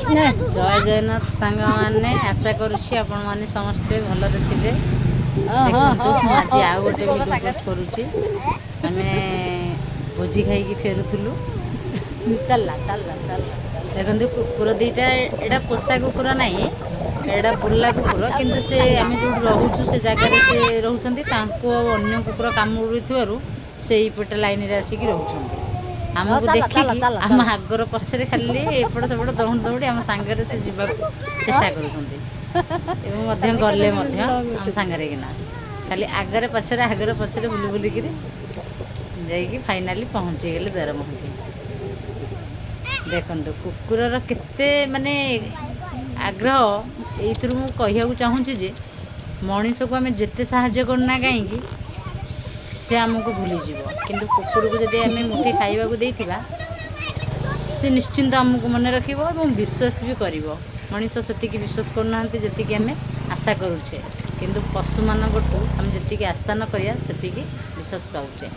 ଜୟ ଜଗନ୍ନାଥ ସାଙ୍ଗମାନେ, ଆଶା କରୁଛି ଆପଣମାନେ ସମସ୍ତେ ଭଲରେ ଥିବେ। ଦେଖନ୍ତୁ, ମୁଁ ଆଜି ଆଉ ଗୋଟେ ଭିଡ଼ିଓ ପୋଷ୍ଟ କରୁଛି। ଆମେ ଭୋଜି ଖାଇକି ଫେରୁଥିଲୁ। ଚାଲିଲା, ଚାଲିଲା, ଚାଲିଲା। ଦେଖନ୍ତୁ, କୁକୁର ଦୁଇଟା। ଏଇଟା ପୋଷା କୁକୁର ନାହିଁ, ଏଇଟା ବୁଲା କୁକୁର। କିନ୍ତୁ ସେ ଆମେ ଯେଉଁଠି ରହୁଛୁ, ସେ ଜାଗାରେ ସେ ରହୁଛନ୍ତି। ତାଙ୍କୁ ଆଉ ଅନ୍ୟ କୁକୁର କାମୁଡ଼ୁଥିବାରୁ ସେ ଏଇପଟେ ଲାଇନରେ ଆସିକି ରହୁଛନ୍ତି। ଆମକୁ ଚାଲ, ଚାଲ, ଦେଖିକି ଚାଲ, ଆମ ଚାଲ। ଆଗର ପଛରେ ଖାଲି ଏପଟ ସେପଟ ଦୌଡ଼ି ଦୌଡ଼ି ଆମ ସାଙ୍ଗରେ ସେ ଯିବାକୁ ଚେଷ୍ଟା କରୁଛନ୍ତି ଏବଂ ମଧ୍ୟ ଗଲେ ମଧ୍ୟ ଆମ ସାଙ୍ଗରେ କିନା। ଖାଲି ଆଗରେ ପଛରେ, ଆଗରେ ପଛରେ ବୁଲି ବୁଲିକିରି ଯାଇକି ଫାଇନାଲି ପହଞ୍ଚିଗଲେ ଦ୍ୱାର ମୁହଁଠି। ଦେଖନ୍ତୁ, କୁକୁରର କେତେ ମାନେ ଆଗ୍ରହ। ଏଇଥିରୁ ମୁଁ କହିବାକୁ ଚାହୁଁଛି ଯେ ମଣିଷକୁ ଆମେ ଯେତେ ସାହାଯ୍ୟ କରୁନା କାହିଁକି, ସେ ଆମକୁ ଭୁଲିଯିବ। କିନ୍ତୁ କୁକୁରକୁ ଯଦି ଆମେ ମୁଠେ ଖାଇବାକୁ ଦେଇଥିବା, ସେ ନିଶ୍ଚିନ୍ତ ଆମକୁ ମନେ ରଖିବ ଏବଂ ବିଶ୍ୱାସ ବି କରିବ। ମଣିଷ ସେତିକି ବିଶ୍ୱାସ କରୁନାହାନ୍ତି ଯେତିକି ଆମେ ଆଶା କରୁଛେ। କିନ୍ତୁ ପଶୁମାନଙ୍କଠୁ ଆମେ ଯେତିକି ଆଶା ନ କରିବା, ସେତିକି ବିଶ୍ୱାସ ପାଉଛେ।